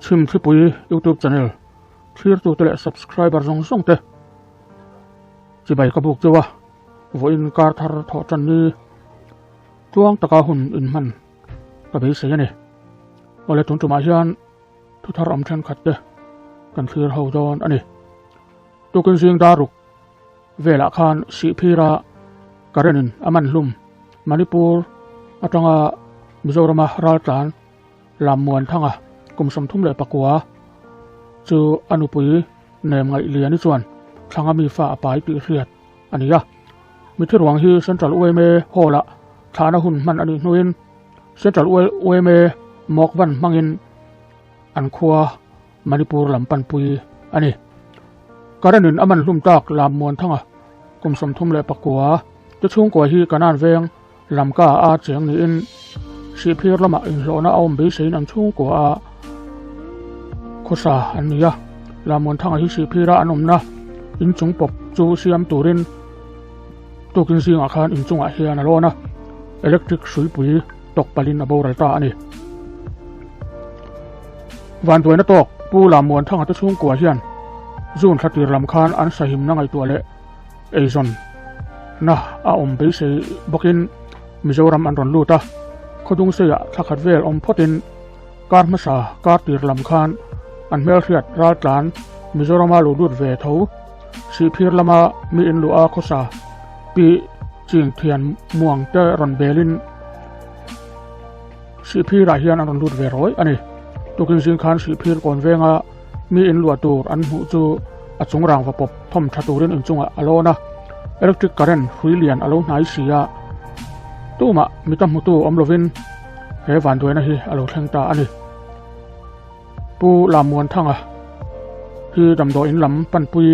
Chhimthlipui YouTube channel thlirtute leh subscriber zawng zawng te chibai ka buk cheu a, vawiin kar thar thawh tan ni tluang taka hun inhman ka beisei a ni. Awle tun tumah hian thu thar awm thenkhat te kan thlir ho dawn a ni. Tukin zing dar ruk velah khan Sihphira Karenin a man hlum Manipur atanga Mizorama raltlan Lammuanthanga kum 34 chu a nupui nem ngaih Liani chuan thlanga mi fa a pai tih hriat a ni a. Mithi ruang hi Central yma Hall-ah thlahna hun hman a nih hnuin Central yma Mawkvan hmangin an khua Manipur lam panpui a ni. Karenin a man hlum tak Lammuanthanga kum 39 te chhungkua hi Kanan veng Lamka a cheng niin Sihphir lamah inhlawhna a awm beiseiin an chhungkua a khawsa an ni a. Lammuanthanga hi Sihphira an awmna inchung pawp chu siam turin tukin zingah khan inchungah hian a lawn a, electric hruipui tawk palhin a boral ta a ni. Vanduaina tawk Pu Lammuanthanga te chhungkua hian June thla tir lam khan an sahimna ngaihtuah leh eizawn na a awm beisei bawkin Mizoram an rawn lut a, Khawdungseiah thla khat vel awm phawtin kar hmasa kar tir lam khan an hmelhriat raltlan Mizorama lo lut ve tho Sihphir lama mi inluah a khawsa Pi Chingthian Muang te rawn belin Sihphirah hian an rawn lut ve rawi a ni. Tukin zing khan Sihphir kawn venga mi inluah tur an hmuh chu a chung rangva pawp thawm tha turin inchungah a lawn a, electric current hrui lian a lo hnai si a, tumah mita hmutu awm lovin he vanduaina hi a lo thleng ta a ni. Pu Lammuanthanga hi damdawiin lam panpui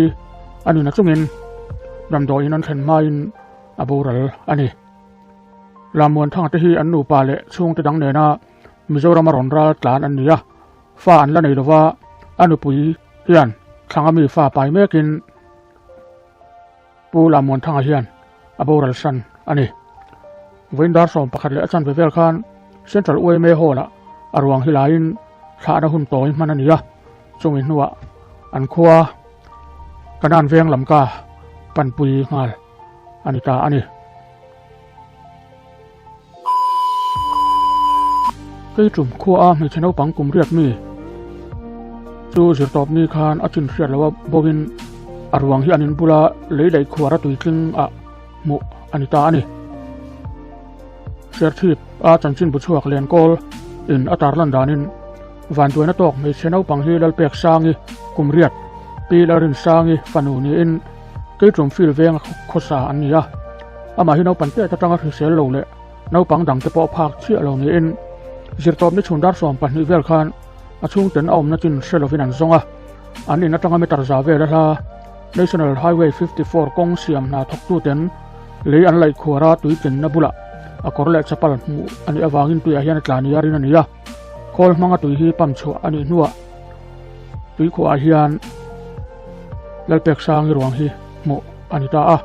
a ni nachungin damdawiin an thlen hmain a boral a ni. Lammuanthanga te hi an nupa leh chhungte dang nena Mizorama rawn ral tlan an ni a, fa an la nei lova, a nupui hian thlanga mi fa pai mekin Pu Lammuanthanga hian a boral san a ni. Vawiin dar 11 leh a chanve vel khan Central yma Hall-ah a ruang hi laiin thlahna hun tawi hman a ni a, chumi hnuah an khua Kanan veng lamka panpui nghal a ni ta a ni. Kei tum khua a hmeichhe naupang kum riat mi chu zirtawp ni khan a chin hriat loh a bawkin a ruang hi an in bula lei daih khuar a tuitling ah hmuh a ni ta a ni. Serchhip a chanchin bu chhuak Lenkawl in a tarlan danin vanduaina tawk hmeichhe naupang hi Lalpek Sangi kum riat Pi Lalrinsangi fanu niin Keitum field venga khawsa an ni a, amah hi naupang tet atanga hrisel lo leh naupang dangte pawh phak chiah lo niin zirtawpni chhun dar 12 vel khan a chhungten a awmna chin hre lovin an zawng a, an in atanga meter za vel a hla National Highway 54 kawng siam hna thawktuten lei an laih khuar a tuitlinna bulah a kawr leh chapal hmuh a nih avangin tuiah hian a tla nia rin a ni a, khawl hmanga tui hi pump chhuah a nih hnuah Tuikhuah hian Lalpek Sangi ruang hi hmuh a ni ta a,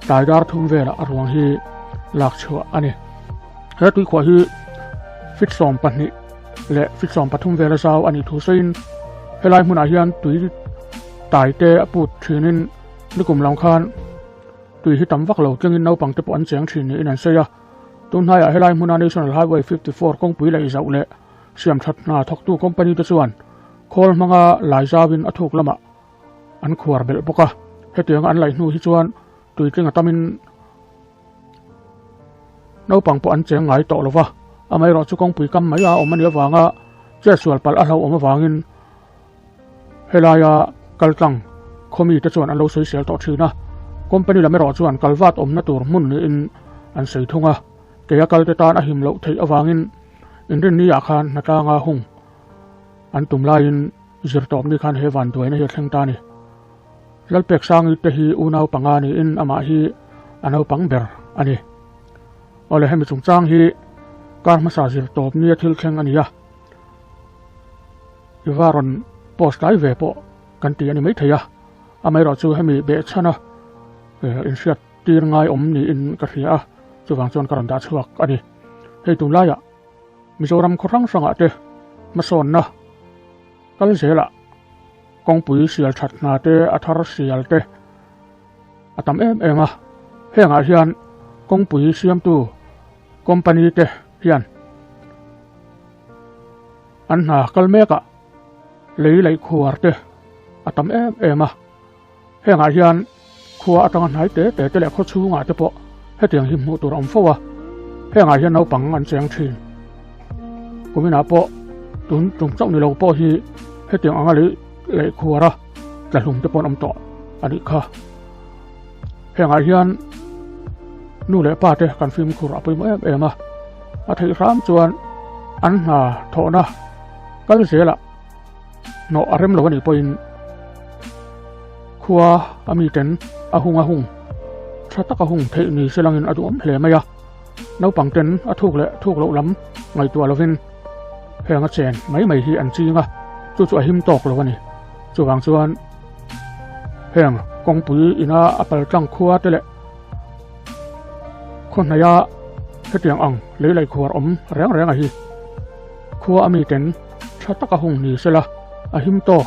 tlai dar thum velah a ruang hi lak chhuah a ni. He tuikhuah hi fit 12 leh fit 13 vela zau a nih thu sawiin helai hmunah hian tui tai te a put thinin nikum lam khan tui hi tam vak lo tlingin naupang te pawh an cheng thin niin an sawi a. Tunhnaiah helai hmuna National Highway 54 kawngpui leh zauh leh Siam that hna thawktu company te chuan khawl hmanga lai zauin a thuk lamah an khuar belh bawk a, hetianga an laih hnu hi chuan tuitling a tamin naupang pawh an cheng ngai tawh lova, amaherawhchu kawngpui kam mai a awm a nih avanga chetsual palh a hlauhawm avangin helaia kaltlang khawmi te chuan an lo sawisel tawh thin a, company lam erawh chuan kalvat awmna tur hmun niin an sawi thung a, keia kalte tan a him loh theih avangin Inrinni ah khan hnatlanga hung an tum laiin zirtawpni khan he vanduaina hi a thleng ta a ni. Lalpek Sangi te hi unau panga niin amah hi a naupang ber a ni. Awle hemi chungchang hi kar hmasa zirtawpni a thil thleng a ni a, i va rawn post lai ve pawh kan ti a ni maithei a, amaherawhchu hemi behchhana inhriat Tir ngai awm niin ka hria a, chuvang chuan ka rawn dah chhuak a ni. Hei tunlaiah Mizoram khaw hrang hrangah te hmasawnna Kal zelah kawngpui sial that hna te, a thar sial te a tam em em a. Hengah hian kawngpui siamtu company te hian an hna kal mekah lei laih khuar te a tam em em a. Hengah hian khua atanga hnai te te te leh khaw chhungah te pawh hetiang hi hmuh tur a awm fo a, hengah hian naupang an cheng thin. Kuminah pawh tun tum chauh ni lo pawh hi hetiang anga lei leh khuara tla hlum te pawh an awm tawh a nih kha. Hengah hian nu leh pa te kan fimkhur a pawimawh em em a, a theih hram chuan an hna thawhna kal zelah Hnawh a rem lo a nih pawhin khua a miten a hung a hung tha taka hung theih ni se langin a duhawm hle mai a, naupang ten a thuk leh thuk loh lam ngaihtuah lovin heng a chen mai mai hi an ching a, chu chu a him tawk lo a ni. Chuvang chuan heng kawngpui ina a pal tlang khua te leh khaw hnaia hetiang ang lei laih khuar awm reng reng a hi khua a miten Tha taka hung ni sela, a him tawk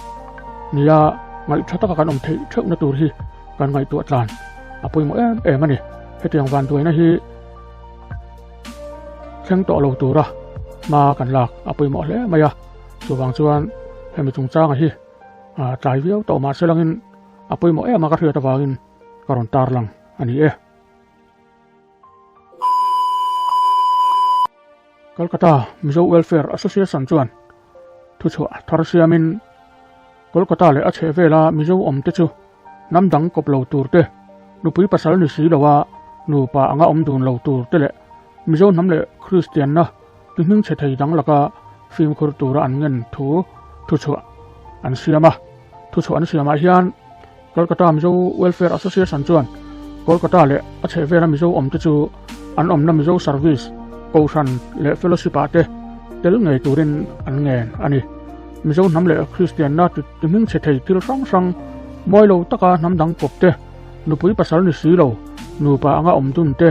nia ngaih tha taka kan awm theih theuhna tur hi kan ngaihtuah tlan a pawimawh em em a ni. Hetiang vanduaina hi thleng tawh lo tura hma kan lak a pawimawh hle mai a, chuvang chuan hemi chungchanga hi tlai viau tawh mahse langin a pawimawh em a ka hriat avangin ka rawn tarlang a ni e. Kolkata Mizo Welfare Association chuan thuchhuah thar siamin Kolkata leh a chhehvela Mizo awmte chu hnam dang kawp lo tur te, nupui pasal ni si loa nupa anga awm dun lo tur te leh Mizo hnam leh Kristianna ti hmingchhe thei dang laka fimkhur tura an ngen thu thuchhuah an siam a. Thuchhuah an siamah hian Kolkata Mizo Welfare Association chuan Kolkata leh a chhehvela Mizo awmte chu an awmna Mizo Service, Kohhran leh Fellowship ah te tel ngei turin an ngen a ni. Mizo hnam leh Kristianna ti hmingchhe thei thil hrang hrang mawi lo taka hnam dang kawp te, nupui pasal ni si lo, nupa anga awm dun te,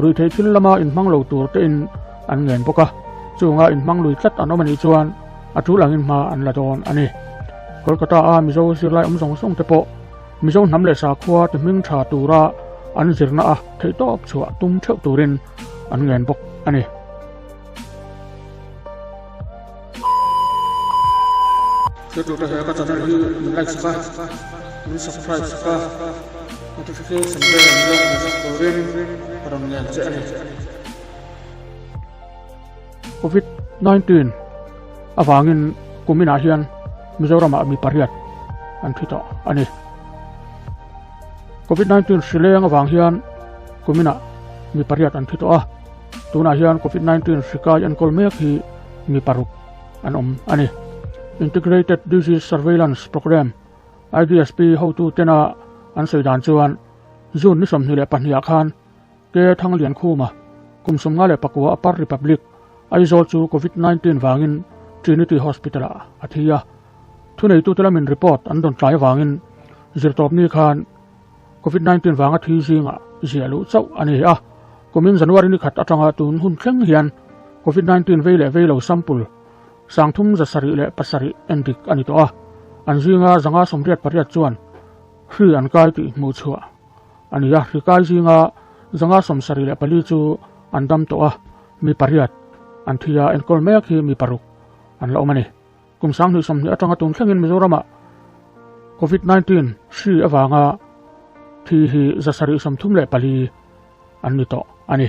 ruihtheih thil lama inhmang lo tur tein an ngen bawk a, chunga inhmang lui tlat an awm a nih chuan a tul angin hma an la dawn a ni. Kolkata-a Mizo zirlai awm zawng zawng te pawh Mizo hnam leh sakhua ti hming tha tura an zirna a theihtawp chhuah tum theuh turin an ngen bawk a ni. Hretute he ka channel hi min like sak a, min subscribe sak a, notification bell min lo hmu sak turin ka rawn ngen che a ni. Covid 19 avangin kuminah hian Mizoramah mi pariat an thi tawh a ni. Covid 19 hri leng avang hian kuminah mi pariat an thi tawh a, tunah hian Covid 19 hri kai enkawl mek hi mi paruk an awm a ni. Integrated Disease Surveillance Programme, IDSP, hotu tena an sawi dan chuan June ni 22 ah khan Ke Thangliankhuma, kum 54 Upper Republic, Aizawl chu Covid 19 vangin Trinity Hospital-ah a thi a. Thuneitute lamin report an rawn tlai avangin zirtawpni khan Covid 19 vanga thi zingah ziah luh chauh a ni a. Kumin January ni khat atanga tun hun thleng hian Covid 19 vei leh vei lo sample 3707 endik a ni tawh a. An zinga 588 chuan hri an kai tih hmuhchhuah A ni a, hri kai zinga 74 chu an dam tawh a, mi pariat an thi a, enkawl mek hi mi paruk an la awm a ni. Kum 2020 atanga tun thlengin Mizoramah Covid 19 hri avanga thi hi 734 an ni tawh a ni.